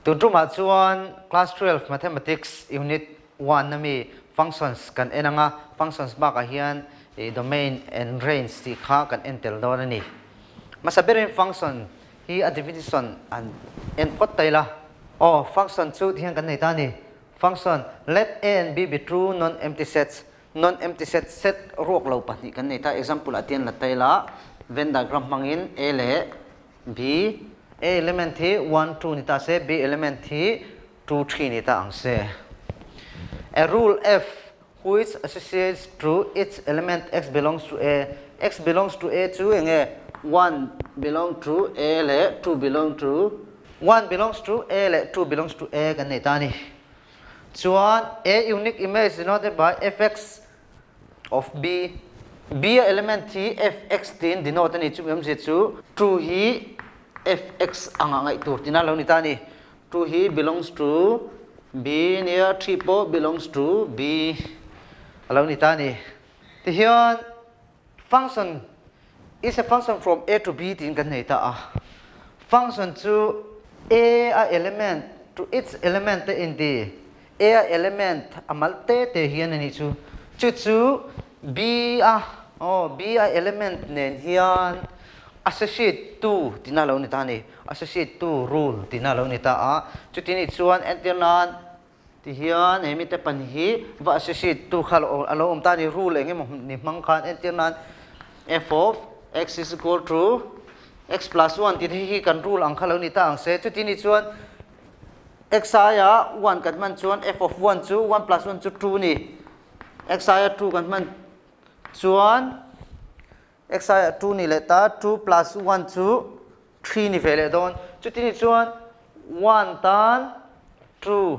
Tun tumah chuan Class 12 Mathematics Unit 1 ami functions kan en anga, functions bakah hian domain and range tih kha kan en tel dawn a ni. Hmasa berin function hi a definition an en phawt ta ila. Aw, function chu ti hian kan nei ta a ni. Function, Let A and B be true non-empty sets. Non-empty set, set ruak lo pahnih kan nei ta. Example ah tian la ta ila, Venn diagram hmangin A leh B, A element hi 1, 2 ni ta se, B element hi 2, 3 ni ta ang se. A rule F which associates to its element x belongs to A, x belongs to A chu eng nge? 1 belong to A leh 2 belong to 1 belongs to A leh 2 belongs to A kan nei ta a ni. Chuan A unique image denoted by fx of B, B a element hi fx tiin denote a ni, chumi awmzia chu 2 hi fx anga ngaih tur tina lo ni ta a ni. 2 hi belongs to B nia, 3 pawh belongs to B a lo ni ta a ni. Tihian function is a function from A to B tiin kan nei ta a. Function chu A a element to its element te inti. A a element a mal te te hian a nih chu. Chu chu B a, aw, B a element nen hian associate to tihna a lo ni ta a ni. Associate to rule tihna a lo ni ta a. Chuti nih chuan entir nan ti hian he mite pan hi va associate tu kha a lo awm ta a ni. Rule eng emaw ni hmang khan entir nan f of x is equal to x plus 1 tih te hi kan rule ang kha lo ni ta ang se. Chuti nih chuan x aia 1 kan hman chuan f of 1 chu 1 plus 1 chu 2 ni. X aia 2 kan hman chuan x aia 2 ni leh ta 2 plus 1 chu 3 ni ve leh dawn. Chuti nih chuan 1 tan 2,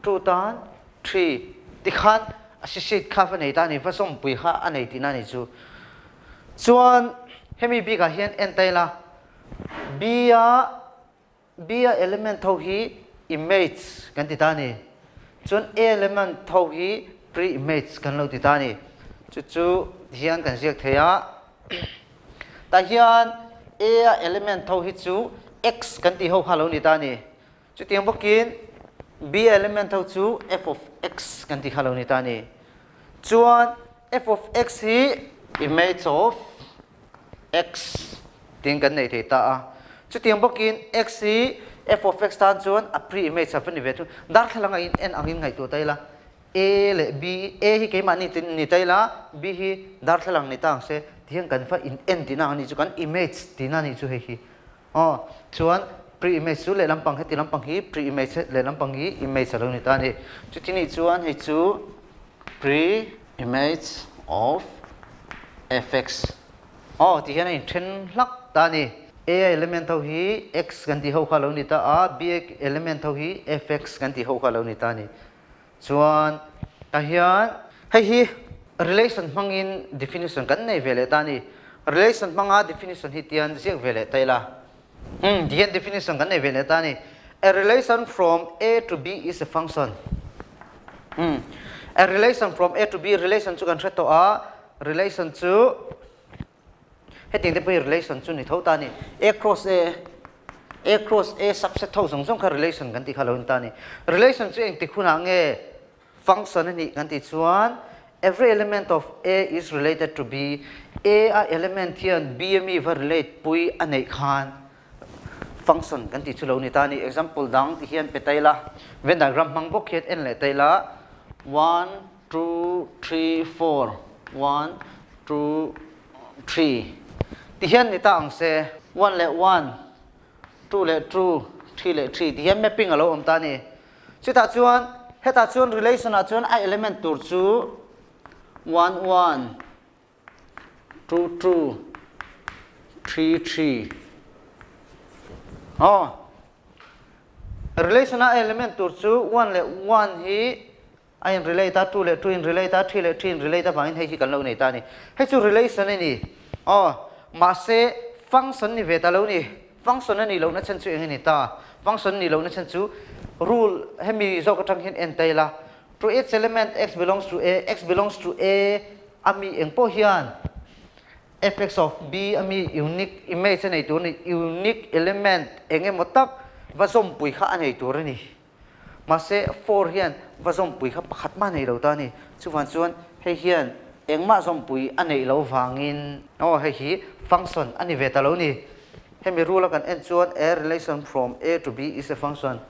2 tan 3 tikhan a si sheet kha va nei ta a ni, va zawmpui kha a nei tihna a ni chu. Chuan hemi bikah hian en ta ila B a B a element ho hi image kan ti ta a ni. Chuan A element ho hi pre-image kan lo ti ta a ni. Chu chu hian kan ziak thei a. Tah hian A a element ho hi chu x kan tih ho kha lo ni ta a ni. Chutiang bawkin B a element ho chu f of x kan tih kha lo ni ta a ni. Chuan f of x hi image of x tiin kan nei thei ta a. Chutiang bawkin x hi f of x tan chuan a pre-image a va ni ve thung. Darthlalang a in en angin ngaihtuah ta ila, A leh B, A hi keimahni ni ta ila, B hi darthlalang ni ta ang se, tihian kan va in en tihna ang a nih chu, kan image tihna a nih chu hei hi. Aw, chuan pre-image chu lehlam pang heti lampang hi pre-image lehlam pang hi image a lo ni ta a ni. Chuti nih chuan hei chu pre-image of fx. Aw, ti hian a inthen hlak ta a ni. A element ho hi x kan tih ho kha a lo ni ta a, B element ho hi fx kan tih ho kha a lo ni ta a ni. Chuan tah hian hei hi relation hmangin definition kan nei ve leh ta a ni. Relation hmanga definition hi tian ziak ve leh ta ila. Ti hian definition kan nei ve leh ta a ni. A relation from A to B is a function. A relation from A to B relation chu kan hre tawh a, relation chu hetiang te pawh hi relation chu ni tho ta a ni. A cross A, A cross A subset tho zawng zawng kha relation kan tih kha lo ni ta a ni. Relation chu engtik hunah nge function a nih kan tih chuan every element of A is related to B, A a element hian B a mi va relate pui a neih khan function kan tih chu lo ni ta a ni. Example dang ti hian pe ta ila, Venn diagram hmang bawk hian en leh ta ila, 1, 2, 3, 4, 1, 2, 3 ti hian ni ta ang se, 1 leh 1, 2 leh 2, 3 leh 3 ti hian mapping a lo awm ta a ni. Chutah chuan hetah chuan relation ah chuan a element tur chu 1, 1, 2, 2, 3, 3 aw relation a element tur chu 1 leh 1 hi a in relate a, 2 leh 2 in relate a, 3 leh 3 in relate avangin hei hi kan lo nei ta a ni. Hei chu relation a ni aw, mahse function ni ve ta lo ni. Function a nih lohna chhan chu eng a ni ta? Function a nih lohna chhan chu rule hemi zawk atang hian en ta ila, to each element x belongs to A, x belongs to A a mi eng pawh hian fx of b a mi unique image a nei tur a ni, unique element eng emaw tak. va zawmpui kha a nei tur a ni. Mahse 4 hian va zawmpui kha pakhat mah nei lo ta a ni. Chuvang chuan hei hian engmah zawmpui a neih loh vangin aw hei hi function a ni ve ta lo ni. Hemi rule a kan en chuan a relation from A to B is a function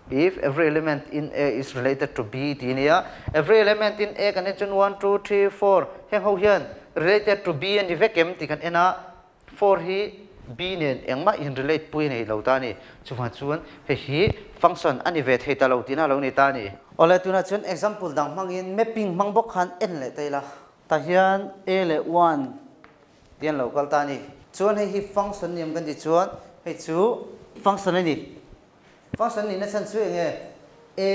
if every element in A is related to B tih a ni a. Every element in A kan en chuan 1, 2, 3, 4 heng ho hian related to B a ni vek em tih kan en a. 4 hi B nen engmah in relate pui nei lo ta a ni. Chuvang chuan hei hi function a ni ve thei ta lo tihna a lo ni ta a ni. Awle tunah chuan example dang hmangin mapping hmang bawk khan en leh ta ila. Tah hian A leh 1 tih an lo kal ta a ni. Chuan hei hi function ni awm kan tih chuan hei chu function a ni. Function nihna chhan chu eng nge? A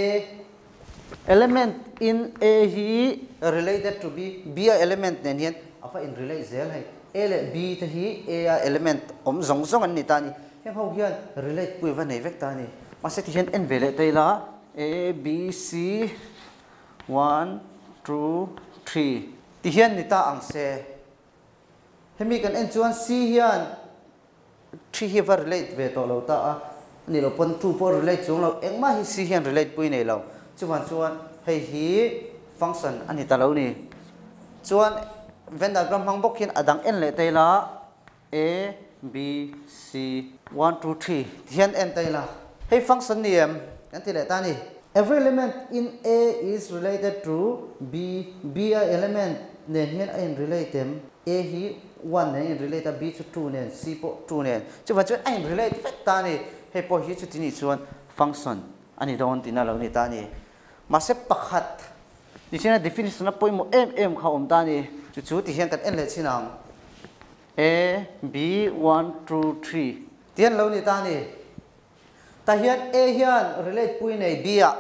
element in A hi related to B, B a element nen hian a va in relate zel hei. A leh B te hi A a element awm zawng zawng an ni ta a ni. Heng ho hian relate pui va nei vek ta a ni. Mahse ti hian en ve leh ta ila A, B, C, 1, 2, 3 ti hian ni ta ang se. Hemi kan en chuan C hian 3 hi va relate ve tawh lo ta a, ani lo pawn 2 pawh relate chung lo, engmah hi C hian relate pui nei lo. Chuvang chuan hei hi function a ni ta lo ni. Chuan Venn diagram hmang bawk hian a dang en leh ta ila A, B, C, 1, 2, 3 ti hian en ta ila hei function ni em kan ti leh ta a ni. Every element in A is related to B, B a element nen hian a in relate em? A hi 1 nen a in relate a, B chu 2 nen, C pawh 2 nen. Chuvang chuan a in relate vek ta a ni. Hei pawh hi chuti nih chuan function a ni dawn tihna lo ni ta a ni. Mahse pakhat ni chuan a definition a pawimawh em em kha a awm ta a ni. Chu chu ti hian kan en leh chin ang. A, B, 1, 2, 3 ti an lo ni ta a ni. Tah hian A hian relate pui nei B ah,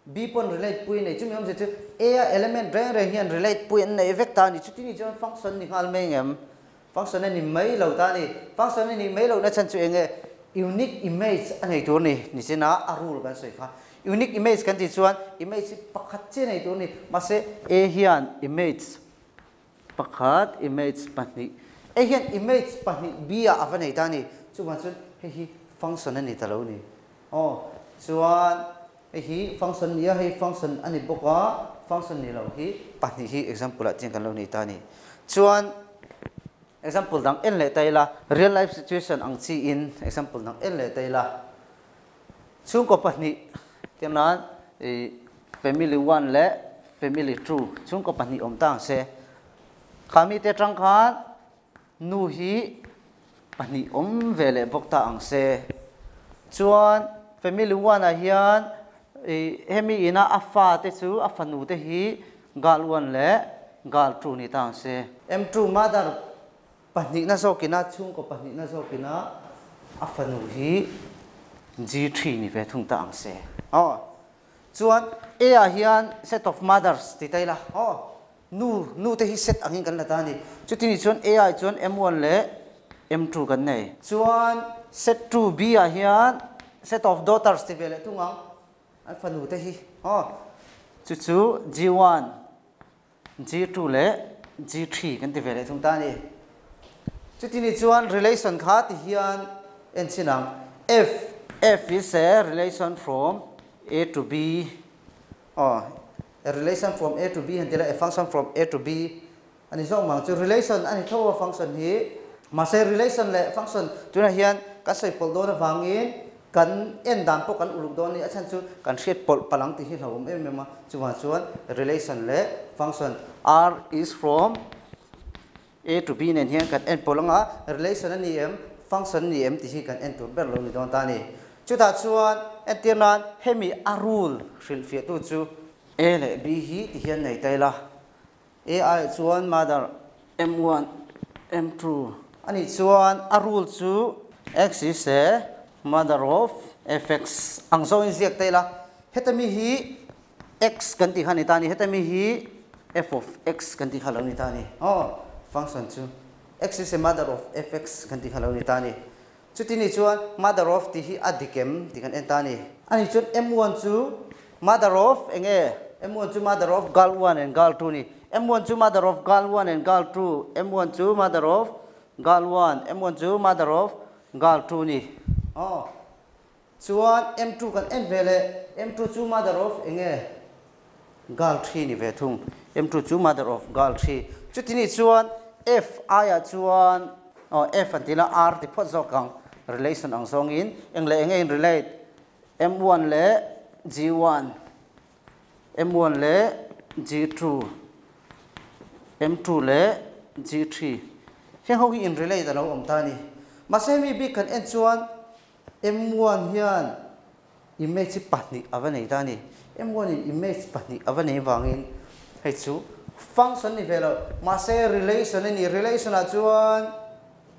B pawn relate pui nei. Chumi awmzia chu A a element reng reng hian relate pui an nei vek ta a ni. Chuti ni chuan function ni nghal mai ngem? Function a ni mai lo ta a ni. Function a nih mai lohna chhan chu eng nge? Unique image a nei tur a ni. Nichina a rule kan sawi kha. Unique image kan tih chuan image hi pakhat chiah nei tur a ni. Mahse A hian image pakhat, image pahnih. Hei hian image pahnih B ah a va nei ta a ni. Chuvang chuan hei hi function a ni ta lo a ni. Aw, chuan hei hi function ni a, hei function a ni bawk a, function ni lo hi pahnih hi example ah chian kan lo nei ta a ni. Chuan example dang en leh ta ila, real life situation ang chi in example dang en leh ta ila. Chhungkaw pahnih tiang nan ih family one leh family two chhungkaw pahnih awm ta ang se. Kha mite atang khan nu hi pahnih awm ve leh bawk ta ang se. Chuan family one ah hian ih hemi ina a fa te chu a fanu te hi girl one leh girl two ni ta ang se. M2 mother Pahnihna zawkina chhungkaw pahnihna zawkina a fanu hi G3 ni ve thung ta ang se. Aw. Chuan A ah hian set of mothers ti ta ila. Aw. Nu, nu te hi set angin kan la ta a ni. Chuti ni chuan A ah chuan M1 leh M2 kan nei. Chuan set 2 B ah hian set of daughters ti ve leh thung ang. An fanu te hi. Aw. Chu chu G1. G2 leh G3 kan ti ve leh thung ta a ni. Chuti ni chuan relation kha ti hian en chin ang. F, F is a relation from A to B. Aw, a relation from A to B han ti la, a function from A to B a ni zawk mang chu. Relation a ni tho a function hi. Mahse relation leh function tunah hian kan sawi pawlh dawn avangin Kan en dan pawh kan uluk dawn a ni, a chhan chu kan hriat pawlh palh ang tih hi hlauhawm em em a, chuvang chuan relation leh function R is from A to B nen hian kan en pawlh ang a, relation a ni em, function a ni em tih hi kan en tur ber lo ni dawn ta a ni. Chutah chuan entir nan hemi a rule hrilhfiahtu chu A leh B hi ti hian nei ta ila, A aiah chuan mother M1, M2 a nih chuan a rule chu X is a mother of fx ang zawngin ziak ta ila, heta mi hi x kan tih kha a ni ta a ni, heta mi hi f of x kan tih kha a lo ni ta a ni. Aw, function chu x is a mother of fx kan tih kha a lo ni ta a ni. Chuti nih chuan mother of tih hi a dik em tih kan en ta a ni. Ani chuan M1 chu mother of eng nge? M1 chu mother of girl 1 and girl 2 ni. M1 chu mother of girl 1 and girl 2, M1 chu mother of girl 1, M1 chu mother of girl 2 ni. Aw. Chuan M2 kan en ve leh M2 chu mother of enge girl 3 ni ve thung. M2 chu mother of girl 3. Chutini chuan F aia chuan oh F an tila R ti phawt zawk ang relation ang zawngin eng leh enge in relate M1 leh G1 M1 leh G2 M2 leh G3 heng ho hi in relate alo awm ta ni. Mahse mi bik kan en chuan M1 hian image pahnih ava nei ta ni. M1 in image pahnih ava nei wangin hei chu function ni velo mahse relation ani. Relation ah chuan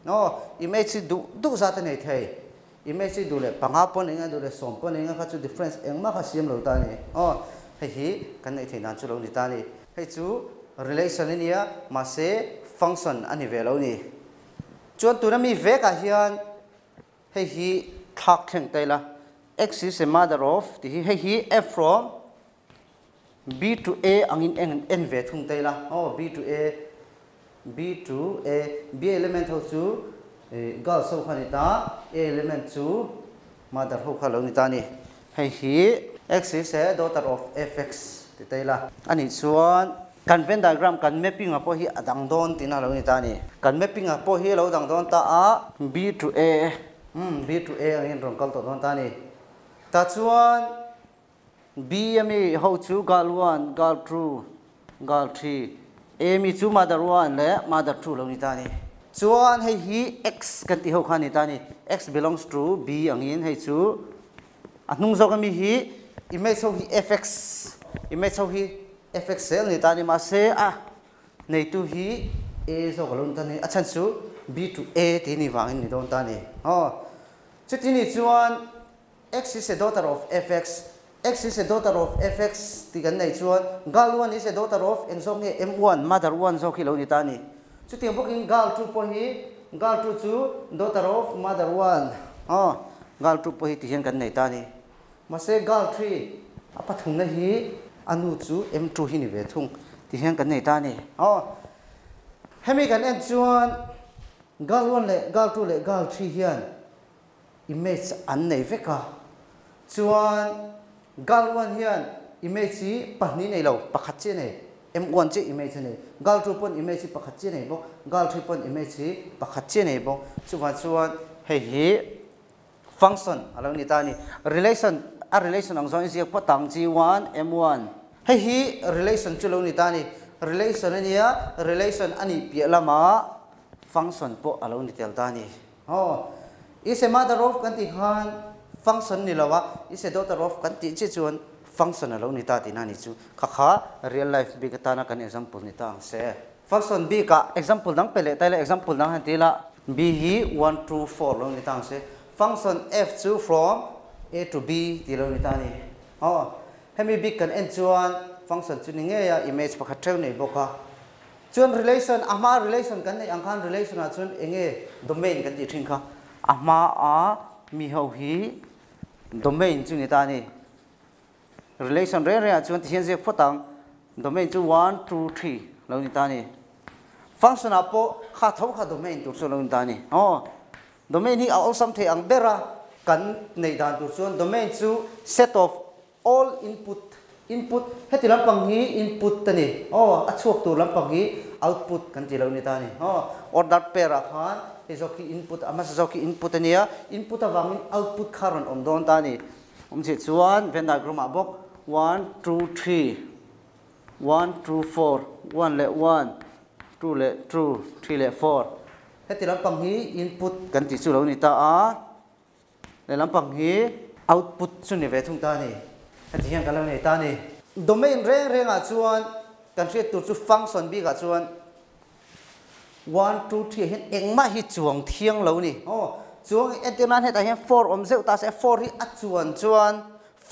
no image du du za te nei thei. Image du le panga pon enga du le som pon enga kha chu difference engma kha siam lo ta ni. Oh hei hi kan nei thei nan chu lo ni ta ni. Hei chu relation ania mahse function ani velo ni. Chuan tuna mi veka hian hei hi thak thleng tai la. X is a mother of ti hi hei hi F from B to A angin en en ve thung tai la. Oh B to A, B to A, B element ho chu girl so kha ni ta, A element chu mother ho kha lo ni ta ni. Hei hi X is a daughter of fx ti tai la. Ani chuan kan Venn diagram kan mapping a pawh hi adang dawn tina lo ni ta ni. Kan mapping a pawh hi lo dang dawn ta a B to A, B to A angin rawn kal tawh dawn ta ni. Ta chuan B ami ho chu girl 1, girl 2, girl 3, A mi chu mother 1 le mother 2 lo ni ta ni. Chuan hei hi X kan ti ho kha ni ta ni. X belongs to B angin hei chu a hnung zawk ami hi image ho hi fx, image ho hi fx sel ni ta ni. Mahse a nei tu hi A zawk lo ni ta ni. A chan chu B to A ti ni wangin ni dawn ta ni. Oh chuti ni chuan X is a daughter of fx, X is a daughter of fx ti kan nei chuan girl 1 is a daughter of eng zawk nge M1 mother 1 zawk hi lo ni ta ni. Chuti ang bawkin girl 2 pawh hi girl 2 chu daughter of mother 1. Oh girl 2 pawh hi ti hian kan nei ta ni. Mahse girl 3 a pathum na hi anu chu M2 hi ni ve thung ti hian kan nei ta ni. Oh hemi kan en chuan girl 1 leh girl 2 leh girl 3 hian image an nei veka. Chuan girl 1 hian image hi pahnih nei lo pakhat che nei M1 che image nei, girl 2 pon image hi pakhat che nei bawk, girl 3 pon image hi pakhat che nei bawk. Chuwan chuan hei hi function alo ni ta ni. Relation a relation ang zawng ziak patang G1 M1 hei hi relation chu lo ni ta ni. Relation ania relation ani piah lama function pawh alo ni tel ta ni. Oh is a mother of kan ti khan function ni lawa, is a daughter of kan ti chi chuan function alo ni ta ti na ni chu kha kha real life bi ka ta na kan example ni ta ang se. Function b ka example dang pele tai la example dang han ti la b hi 1 2 4 lo ni ta ang se. Function f chu from A to B ti lo ni ta ni. Oh hemi b kan en chuan function chu ni nge ya image pakhat theu nei boka. Chuan relation ama relation kan nei ang khan relation a chuan enge domain kan ti thin kha ama a mi ho hi domain chu ni ta ni. Relation re re a chuan ti hian zek photang domain chu 1 2 3 lo ni ta ni. Function a po kha tho kha domain tur chu lo ni ta ni. Oh domain hi a awesome the ang bera kan nei dan tur chuan domain chu set of all input, input heti lampang hi input ta ni. Oh a chuak tur lampang hi output kan ti lo ni ta ni. Oh order pair a khan hei zawk hi input ama zawk hi input ania input awangin output kharon awm dawn ta ni. Awm che chuan Venn diagram ah bawk 1 2 3 1 2 4 1 leh 1 2 leh 2 3 leh 4 heti lampang hi input kan ti chu lo ni ta a le lampang hi output chu ni ve thung ta ni. Heti hian kan lo nei ta ni. Domain reng reng ah chuan kan hriat tur chu function bik ah chuan 1 2 3 hian engmah hi chuang thiang lo ni. Oh chuang entirnan hetah hian 4 awm zeuh ta se 4 hi a chuan chuan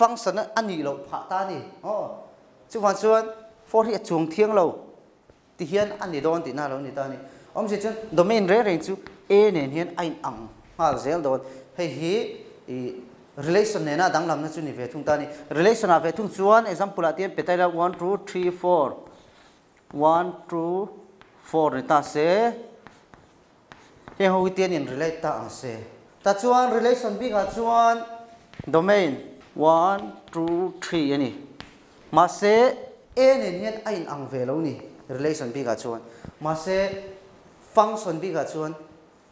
function ani lo phah ta ni. Oh chuwan chuan 4 hi a chuang thiang lo ti hian ani dawn ti na lo ni ta ni. Awm se chuan domain reng reng chu A nen hian a in ang nghal zel dawn. Hei hi i relation nena dang lam na chu ni ve thung ta ni. Relation a ve thung chuan example ah tian petai la 1 2 3 4 1 2 4 ni ta se heng ho hi tian in relate ta ang se. Ta chuan relation bik ah chuan Domain 1 2 3 ani. Mahse a nen hian a in ang ve lo ni relation bikah chuan. Mahse function bikah chuan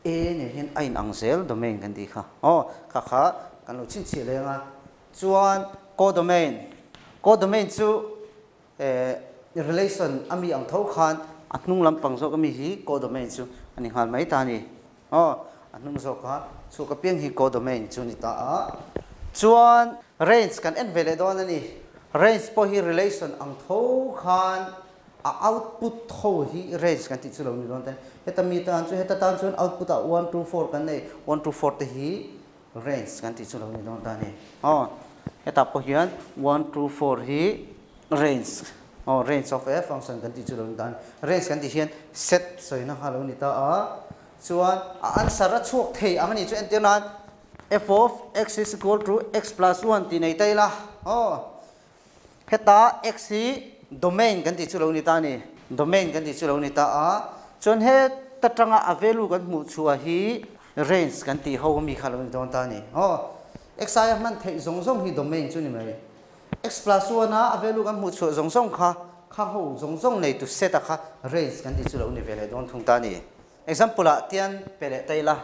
a nen hian a in ang zel domain kan tih kha. Aw kha kha kan lo chhinchhiah leng a. Chuan codomain. Codomain chu relation ami ang tho khan a hnung lampang zawk ami hi codomain chu ani nghal mai ta ni. Aw a hnung zawk a chu ka piang hi codomain chu ni ta a. Chuan range kan en ve leh dawn ani. Range pawh hi relation ang tho khan a output tho hi range kan tih chu lo ni dawn te. Heta mi tan chu heta tan chuan output ah 1 2 4 kan nei 1 2 4 te hi range kan tih chu lo ni dawn ta ni. Aw heta pawh hian 1 2 4 hi range. Aw range of a function kan tih chu lo ni ta ni. Range kan tih hian set soina kha lo ni ta a. Chuan a answer a chhuak thei ang ani chu entir nan f of x is equal to x plus 1 ti nei tai la. Aw heta x hi domain kan tih chu lo ni ta ni. Domain kan tih chu lo ni ta a. Chuan he ta tanga a value kan hmuh chhuah hi range kan tih ho mi kha lo ni dawn ta ni. Aw x ai a hman theih zawng zawng hi domain chu ni mai. X plus 1 a value kan hmuh chhuah zawng zawng kha kha ho zawng zawng nei tu set a kha range kan tih chu lo ni ve leh dawn thung ta ni. Example ah tian pe leh tai la.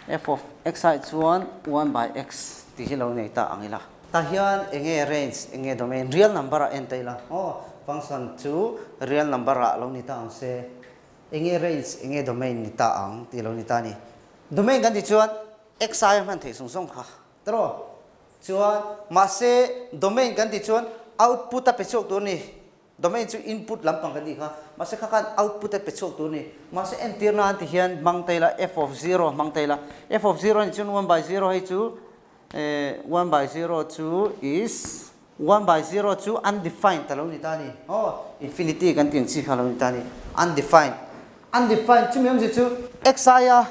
F of x ai chuan 1 by x ti hi lo nei ta ang ila. Ta hian enge range enge domain real number a en tai la. Aw function chu real number a lo ni ta ang se. Enge range enge domain ni ta ang ti lo ni ta ni. Domain kan ti chuan x ai hman thei sung sung kha. Tro chuan mahse domain kan ti chuan output a pe chhuak tur ni. Domain chu input lampang kan ti kha. Mahse kha khan output a pe chhuak tur ni. Mahse entir nan ti hian mang tai la f of 0 mang tai la. F of 0 ni chuan 1 by 0 hei chu 1 by 0 chu is 1 by 0 chu undefined ta lo ni ta ni. Oh infinity kan tin chi kha lo ni ta ni. Undefined. Undefined chu mi chu x ai a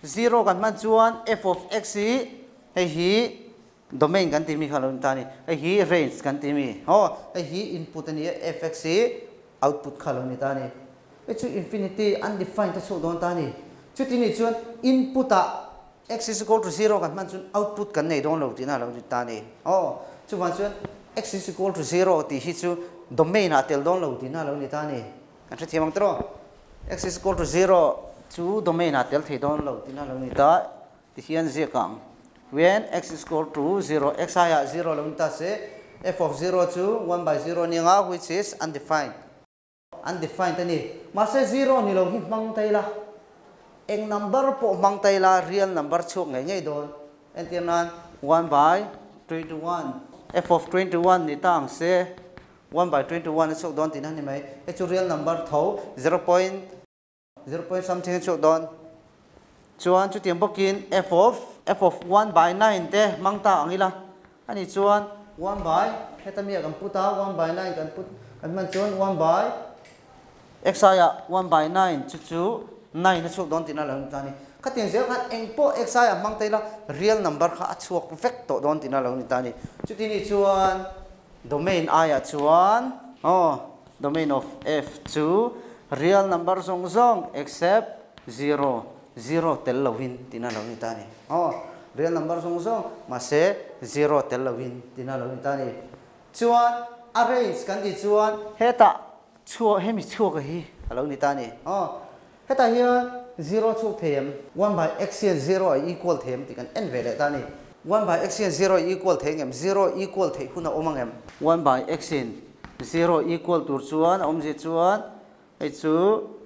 0 kan man chuan f of x hi hei hi domain kan ti mi kha lo ni ta ni. Hei hi range kan ti mi. Oh hei hi input ani f x hi output kha lo ni ta ni. Hei chu infinity undefined ta chu don ta ni. Chu ti ni chuan input a x is equal to 0 kan man chuan output kan nei don lo ti na lo ni ta ni. Oh chu wan chuan x is equal to 0 ti hi chu domain a tel don lo ti na lo ni ta ni. Kan thre thiamang tro x is equal to 0 chu domain a tel thei don lo ti na lo ni ta. Ti hian zia kang when x is equal to 0 x ai a 0 lo ni ta se f of 0 chu 1 by 0 ni nga which is undefined. Undefined ani. Mahse 0 ni lo hi mang tai la. Eng number po mang tai la real number chhuak ngai ngai don. Entir nan 1 by 21 f of 21 ni tang se 1 by 21 chhuak don tin ani mai. E chu real number tho 0 point 0 point something chhuak don. Chuan chu tiang bokin f of 1 by 9 te mang ta ang ila. Ani chuan 1 by heta mi kan puta 1 by 9 kan put kan man chuan 1 by x ai a 1 by 9 chu chu 9 na chhuak don tin a lo ni ta ni. Kha tiang zel khan eng pawh x ai a mang tai la real number kha a chhuak vek to don tin a lo ni ta ni. Chu ti ni chuan domain ai a chuan oh domain of f chu real number zong zong except 0 0 tel lo win tin a lo ni ta ni. Oh real number zong zong mahse 0 tel lo win tin a lo ni ta ni. Chuan a range kan ti chuan heta chhuak hemi chhuak hi a lo ni ta ni. Oh heta hian 0 chhuak them 1 by x hian 0 a equal them ti kan en ve leh ta ni. 1 by x hian 0 equal thei ngem 0 equal thei hun a awm angem 1 by x in 0 equal tur chuan a awm zi chuan hei chu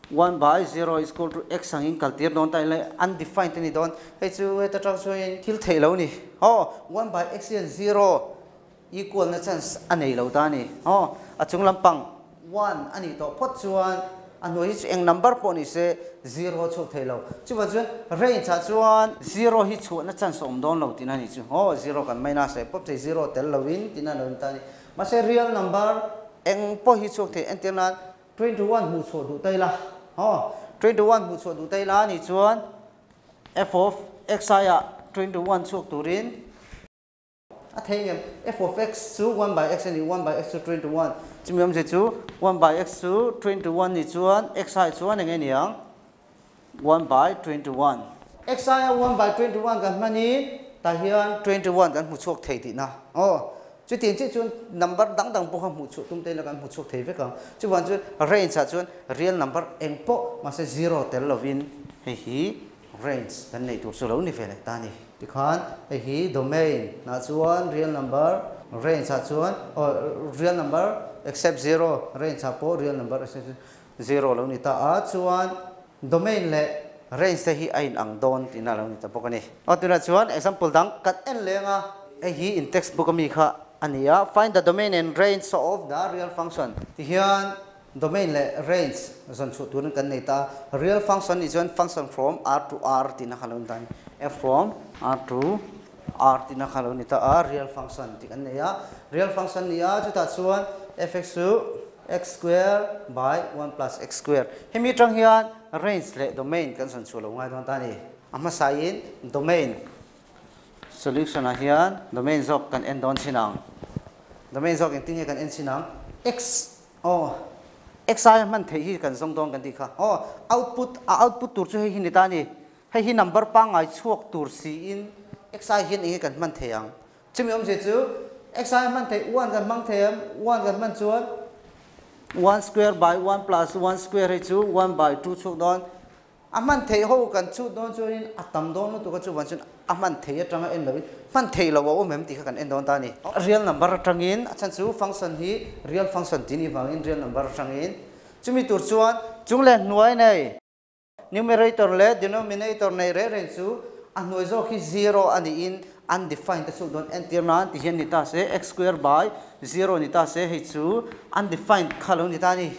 1 by 0 is equal to x angin kaltir don ta le undefined ani don. Hei chu heta tang chuan thil thei lo ni. Oh 1 by x hian 0 equal na chance anei lo ta ni. Oh a chung lampang 1 ani to phot chuan a hnuai hi chu eng number pawh ni se 0 chhuak thei lo. Chuwa chuan range ah chuan 0 hi chhuah na chance awm dawn lo tin ani chu. Oh 0 kan minus leh pawp thei 0 tel lovin tin a lo ni ta ni. Mahse real number eng pawh hi chhuak thei entir nan 21 hmuh chhuah duh tai la. Oh 21 hmuh chhuah duh tai la ni chuan f of x ai a 21 chhuak turin a thei ngem f of x chu 1 by x ani 1 by x chu 21 chumi awm ze chu 1 by x chu 21 ni chuan x ai chuan enge niang 1 by 21 x ai 1 by 21 kan mani Tah hian 21 kan hmu chhuak thei tihna. Aw, chutiang chiah chuan number dang dang pawh kha hmuh chhuah tum te ila kan hmu chhuak thei vek ang. Chuvang chuan range ah chuan real number eng pawh mahse zero tel lovin hei hi range kan neih tur chu lo ni ve leh ta a ni. Tikhan hei hi domain ah chuan real number, range ah chuan aw real number except zero, range ah pawh real number except zero lo ni ta a, chuan domain leh range te hi a in ang dawn tihna lo ni ta bawk a ni. Aw tunah chuan example dang kan en leng a, hei hi in textbook ami kha a ni a, find the domain and range of the real function ti hian domain leh range zawn chhuah turin kan nei ta a, real function nih chuan function from R to R tihna kha lo ni ta a ni, f from R to R tihna kha lo ni ta a, real function tih kan nei a, real function ni a chutah chuan fx chu x square by 1 plus x square. Hemi atang hian range leh domain kan sawn chhuah lo ngai dawn ta a ni. A hmasain domain solution ah hian domain zawk kan en dawn chin ang. Domain zawk engtin nge kan en chin ang? X aw x aia hman theih hi kan zawng dawn kan tih kha. Aw output a output tur chu hei hi ni ta a ni. Hei hi number pangngai chhuak tur siin x ai hian enge kan hman thei ang? Chumi awmzia chu x ai hman theih one kan hmang thei em? One kan hman chuan one square by one plus one square hei chu one by two chhuak dawn. A hman theih ho kan chhut dawn chuanin a tam dawn lutuk a, chuvang chuan a hman theih atanga en loin hman theih loh a awm em tih kha kan en dawn ta a ni. Real number atangin a chhan chu function hi real function tih nih vangin real number atangin chumi tur chuan chung leh hnuai nei. Numerator leh denominator nei reng reng chu a hnuai zawk hi zero a niin undefined a chhuak dawn. Entir nan ti hian ni ta se, x square by zero ni ta se, hei chu undefined kha lo ni ta a ni.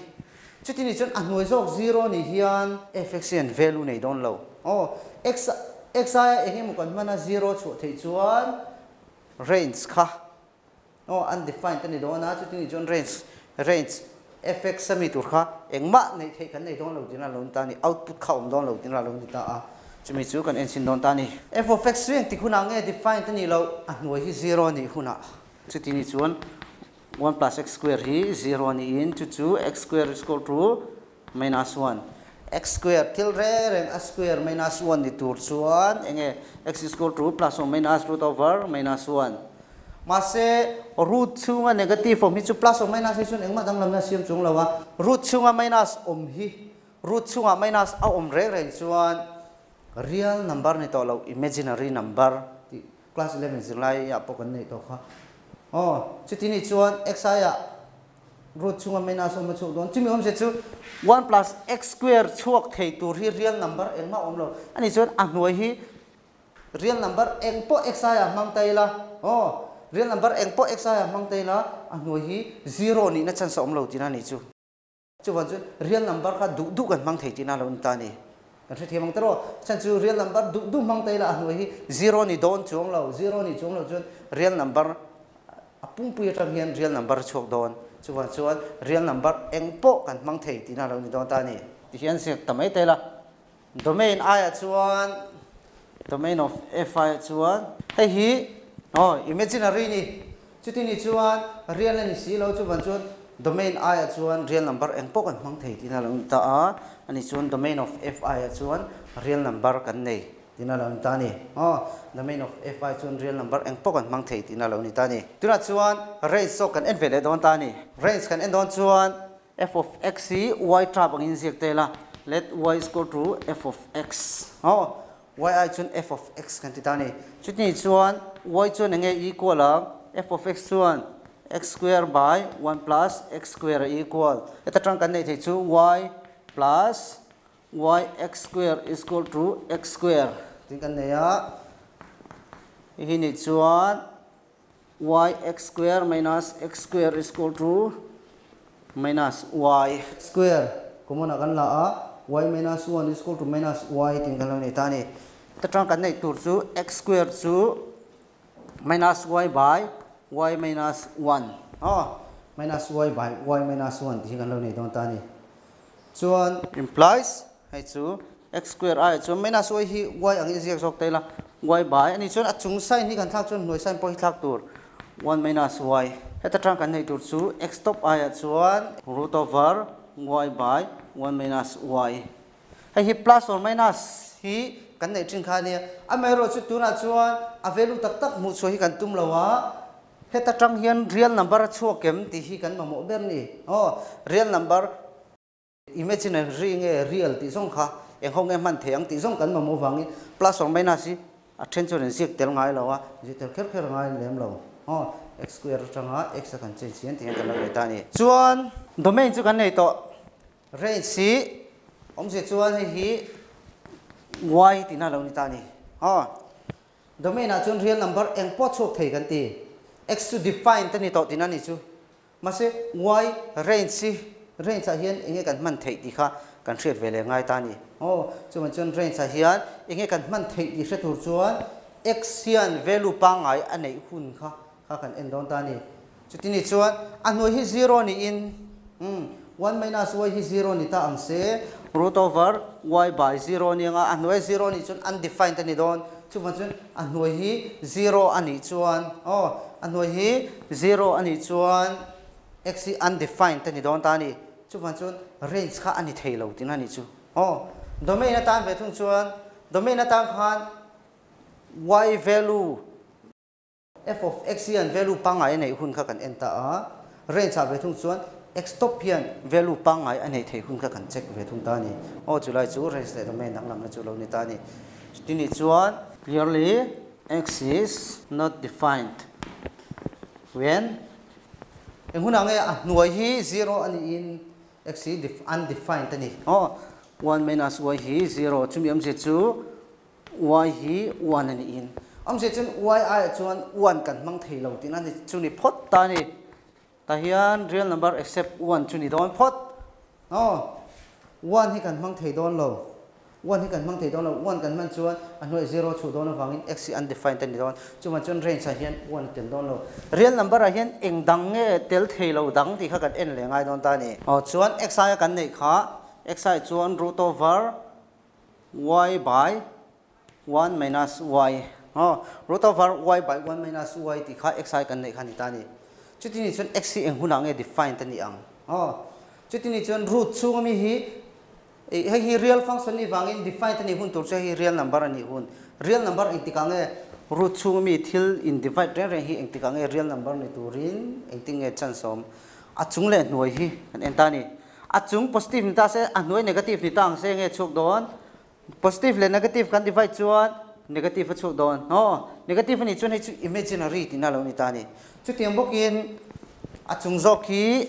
Chuti ni chuan a hnuai zawk zero ni hian fx hian value nei dawn lo. Aw, x x aia eng emaw kan hman a zero chhuah theih chuan range kha Aw, undefined a ni dawn a, chuti ni chuan range, range fx a mi tur kha engmah neih theih kan nei dawn lo tiin a lo ni ta a ni, output kha awm dawn lo tiin a lo ni ta a, chumi chu kan enchhin dawn ta a ni. F of x chu engtik hunah nge defined a nih loh? A hnuai hi zero a nih hunah. Chuti ni chuan one plus x square hi zero a niin chu chu x square is equal to minus one. X square thil reng reng a square minus one ni tur chuan enge x is equal to plus or minus root over minus one. Mahse root chhunga negative awm hi chu plus or minus hi chuan engmah danglamna a siam chung lo a, root chhunga minus awm hi root chhungah minus a awm reng reng chuan real number ni tawh lo imaginary number tih class 11 zirlai ah pawh kan neih tawh kha. Aw chuti nih chuan x aiah Root chhunga minus awm a chhuak dawn. Chumi awmzia chu one plus x square chhuak thei tur hi real number engmah awm lo. A nih chuan a hnuai hi real number eng pawh x aia hmang ta ila, aw, real number eng pawh x aia hmang ta ila, a hnuai hi zero nihna chance a awm lo tihna a nih chu. Chuvang chuan real number kha duh duh kan hmang thei tihna a lo ni ta a ni. Kan hrethiam ang tawh. Chhan chu real number duh duh hmang ta ila a hnuai hi zero ni dawn chuang lo. Zero ni chuang lo chuan real number A pumpui atang hian real number a chhuak dawn. Chuvang chuan real number eng pawh kan hmang thei tihna a lo ni dawn ta a ni. Tihian ziak ta mai tel a. Domain aiah chuan domain of f aiah chuan hei hi aw imaginary ni. Chuti ni chuan real a ni si lo. Chuvang chuan domain aiah chuan real number eng pawh kan hmang thei tihna a lo ni ta a. Ani chuan domain of f aiah chuan real number kan nei. Tihna lo ni ta a ni. Aw, domain of fi chuan real number eng pawh kan hmang thei tihna lo ni ta a ni. Tunah chuan range zawk kan en ve leh dawn ta a ni. Range kan en dawn chuan f of x hi y tab angin ziak tel a, let y is equal to f of x. Aw, y ai chuan f of x kan ti ta a ni. Chutni chuan y chuan enge equal ang? F of x chuan x square by one plus x square a equal. Heta tang kan neih theih chu y plus y x square is equal to x square tih kan nei a, hei hi nih chuan y x square minus x square is equal to minus y square common ah kan la a, y minus 1 is equal to minus y tih kan lo nei ta a ni. Heta tang kan neih tur chu x square chu minus y by y minus 1 aw minus y by y minus 1 tih hi kan lo nei dawn ta a ni. Chuan implies hei chu x square aiah chuan minus y hi y ang i ziak zawk ta ila y by a nih chuan a chung sign hi kan thlak chuan hnuai sign pawh hi thlak tur one minus y. Heta tang kan neih tur chu x top aiah chuan root over y by one minus y. Hei hi plus or minus hi kan nei thin kha nia. Amaherawhchu tunah chuan a value tak tak hmuh chhuah hi kan tum lo a, heta tang hian real number a chhuak em tih hi kan mamawh ber ni. Aw, real number imaginary nge real tih zawng kha eng ho nge hman thei ang tih zawng kan mamawh vangin plus or minus hi a then chuan in ziak tel ngai lo a, ziak tel kher kher ngai lem lo. Aw, x square atanga x a kan change hian ti hian kan lo nei ta a ni. Chuan domain chu kan nei tawh. Range hi awmzia chuan hei hi y tihna lo ni ta a ni. Aw, domain ah chuan real number eng pawh chhuak thei kan ti. X chu defined a ni tawh tihna a ni chu. Mahse y range hi range ah hian enge kan hman theih tih kha kan hriat ve leh ngai ta a ni. Aw, chuvang chuan range ah hian enge kan hman theih tih hre tur chuan x hian value pangngai a neih hun kha kha kan en dawn ta a ni. Chuti ni chuan a hnuai hi zero niin, umm, one minus y hi zero ni ta ang se, root over y by zero ni anga a hnuai zero nih chuan undefined a ni dawn. Chuvang chuan a hnuai hi zero a nih chuan, aw, a hnuai hi zero a nih chuan x hi undefined a ni dawn ta a ni. Chuvang chuan range kha a ni thei lo tihna a nih chu. Aw, domain atan ve thung chuan domain atan khan y value, F of x hian value pangngai a neih hun kha kan en ta a, range ah ve thung chuan x top hian value pangngai a neih theih hun kha kan check ve thung ta a ni. Aw chulai chu range leh domain danglamna chu lo ni ta a ni. Chutini chuan clearly x is not defined when eng hunah nge a hnuai hi zero a niin x hi undefined a ni. Aw one minus y hi zero chumi awmzia chu Y hi one a niin awmzia chuan y aiah chuan one kan hmang thei lo tihna ni chu ni phawt ta a ni. Tah hian real number except one chu ni dawn phawt. Aw, one hi kan hmang thei dawn lo. One hi kan hmang thei dawn lo. One kan hman chuan a hnuaiah zero chhuh dawn avangin x hi undefined a ni dawn. Chuvang chuan range ah hian one a tel dawn lo. Real number ah hian eng dang nge tel thei lo dang tih kha kan en leh ngai dawn ta a ni. Aw, chuan x aia kan neih kha x aiah chuan root over y by 1 minus y aw root over y by 1 minus y tih kha x ai kan neih kha ni ta a ni. Chuti ni chuan x hi eng hunah nge defined a nih ang aw. Chuti ni chuan root chhung ami hi hei hi real function nih vangin defined a nih hun tur chu hei hi real number a nih hun. Real number engtikah nge root chhung ami thil in divide reng reng hi engtikah nge real number ni turin engtin nge chance a awm. A chung leh hnuai hi kan en ta a ni. A chung positive ni ta se, a hnuai negative ni ta ang se nge chhuak dawn? Positive leh negative kan divide chuan negative a chhuak dawn. Aw, negative a nih chuan hei chu imaginary tihna lo ni ta a ni. Chutiang bawkin a chung zawk hi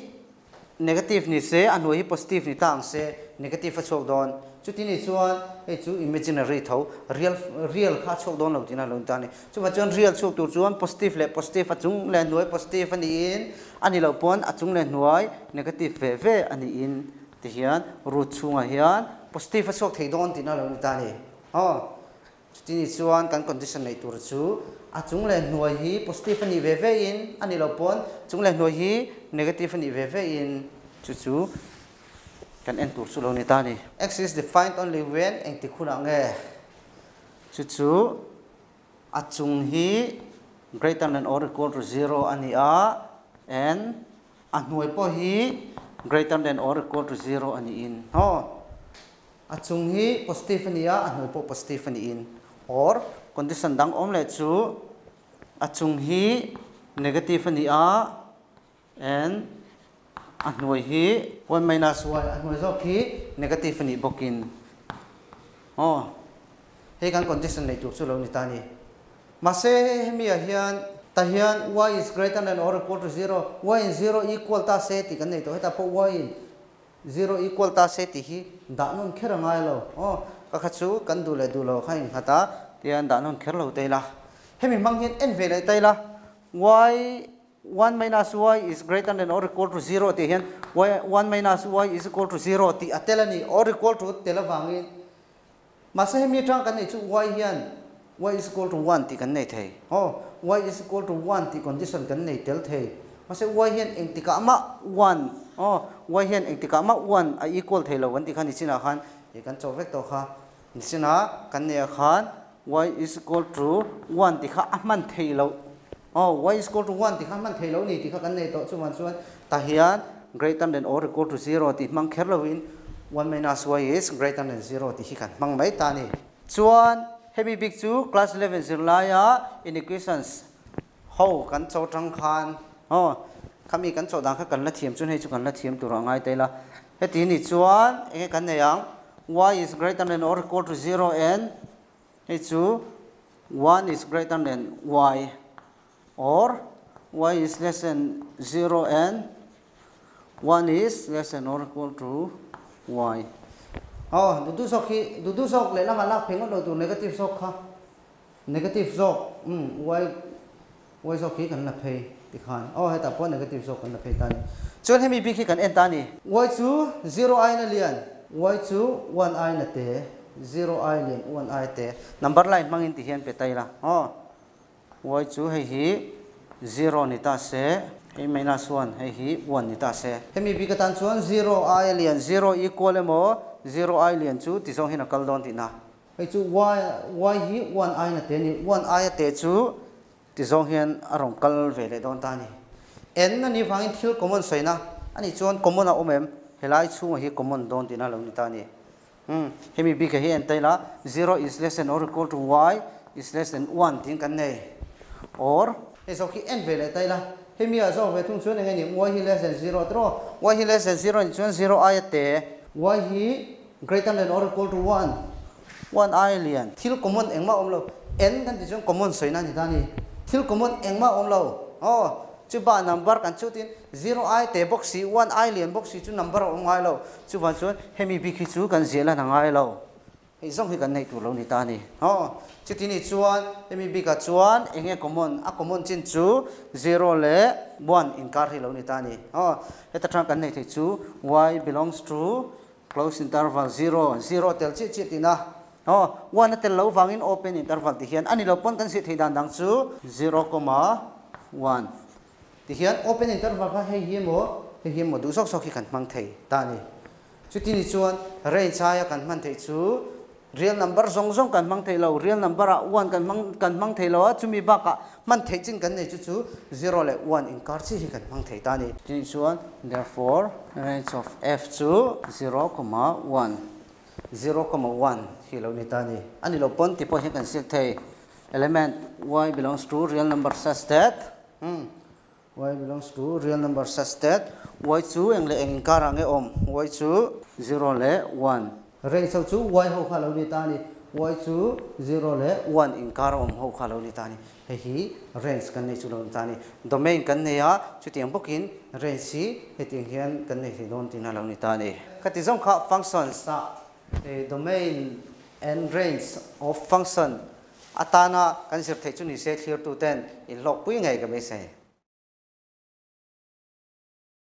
negative ni se, a hnuai hi positive ni ta ang se, negative a chhuak dawn. Chuti nih chuan hei chu imaginary tho, real, real kha a chhuak dawn lo tihna lo ni ta a ni. Chuvang chuan real chhuak tur chuan positive leh positive a chung leh hnuai positive a niin a ni loh pawn a chung leh hnuai negative ve ve a niin ti hian root chhungah hian positive a chhuak thei dawn tihna lo ni ta a ni. Aw, chuti nih chuan kan condition neih tur chu a chung leh hnuai hi positive a nih ve ve in a ni loh pawn chung leh hnuai hi negative a nih ve ve in chu chu kan en tur chu lo ni ta a ni. X is defined only when engtik hunah nge chu chu a chung hi greater than or equal to zero a ni a and a hnuai pawh hi greater than or equal to zero a niin aw a chung hi positive a ni a a hnuai pawh positive a niin or condition dang awm leh chu a chung hi negative a ni a and a hnuai hi one minus y a hnuai zawk hi negative a nih bawkin aw hei kan condition neih tur chu lo ni ta a ni. Mahse hemi ah hian tah hian y is greater than or equal to zero y in zero equal ta se tih kan nei tawh hetah pawh y in zero equal ta se tih hi dah nawn kher a ngai lo aw ka kha chu kan duh leh duh lo kha innghat a tihian dah nawn kher lo ta ila hemi hmang hian en ve leh ta ila y One minus y is greater than or equal to zero tih hian y one minus y is equal to zero tih a tel a ni, or equal to tel avangin. Mahse hemi atang kan neih chu y hian y is equal to one tih kan nei thei. Aw, y is equal to one tih condition kan nei tel thei. Mahse y hian engtikah mah one, aw, y hian engtikah mah one a equal thei lo kan tih kha nichinah khan ih kan chawh vek tawh kha. Nichinah kan neih ah khan y is equal to one tih kha a hman theih loh. Aw, y is equal to one tih kha hman theih loh ni tih kha kan nei tawh. Chuvang chuan tah hian greater than or equal to zero tih hmang kher loin one minus y is greater than zero tih hi kan hmang mai ta a ni. Chuan hemi bik chu class 11 zirlaia inequations ho kan cho tang khan oh khami kan cho dan kha kan la thiam chun hei chu kan la thiam tur angai te la. Heti ni chuan enge kan nei ang y is greater than or equal to 0 and hei chu 1 is greater than y or y is less than 0 and 1 is less than or equal to y. Oh, du du sok hi du du sok le lama lak pheng lo tu negative sok kha. Negative sok y y sok hi kan la phei ti khan. Oh, heta po negative sok kan la phei ta ni. Chuan hemi bi khi kan en ta ni. Y chu 0 i na lian, y chu 1 i na te, 0 i lian 1 i te. Number line mangin ti hian pe tai la. Oh, y chu hei hi 0 ni ta se, hei minus 1 hei hi 1 ni ta se. Hemi bi ka tan chuan 0 i lian 0 equal emo 0 i lian chu ti zong hin a kal don ti na. Hei chu y hi 1 i na te ni, 1 i te chu ti zong hian a rong kal ve le don ta ni. N na ni wangin thil common soina ani chuan common a omem helai chunga hi common don ti na lo ni ta ni. Hemi bi ka hi en tai la 0 is less than or equal to y is less than 1 tin kan nei. Or hei so khi en ve le tai la hemi a zo ve thung chuan enge ni y hi less than 0 tro y hi less than 0 ni chuan 0 i te y hi greater than or equal to 1 1 i lian thil common engma om lo n kan ti chuan common soina ni ta ni thil common engma om lo. Oh, chu ba number kan chu tin 0 i te box si 1 i lian box si chu number om ngai lo chu wan chuan hemi bi khi chu kan zela na ngai lo hei zong hi kan nei tur lo ni ta ni. Oh, chu ti ni chuan hemi bi ka chuan enge common a common chin chu 0 le 1 in kar hi lo ni ta ni. Oh, heta thang kan nei thei chu y belongs to close interval 0 0 tel chi chi tina. Oh, 1 tel lo wangin open interval ti hian ani lo pon kan si thei dan dang chu 0,1 ti hian open interval kha hei hi mo du sok sok hi kan mang thei ta ni. Chu ti ni chuan range aia kan man thei chu real number zong zong kan mang thei lo real number a 1 kan mang thei lo a chumi ba ka man thei chin kan nei chu chu 0 le 1 in kar chi hi kan mang thei ta ni. Ti chuan therefore range of f chu 0,1 0,1 hi lo ni ta ni. Ani lo pon ti po hi kan sik thei element y belongs to real number such that y belongs to real number such that y chu eng le eng kar ange om y chu 0 le 1 range chu y ho kha lo ni ta ni y chu 0 le 1 in kar om ho kha lo ni ta ni. Hei hi range kan nei chu lo ni ta ni. Domain kan nei a chu tiang bokin range hi hetiang hian kan nei hi don tin a lo ni ta ni. Khati zong kha function sa domain and range of function atana kan sir thei chu ni se clear tu ten in lok pui ngai ka me se.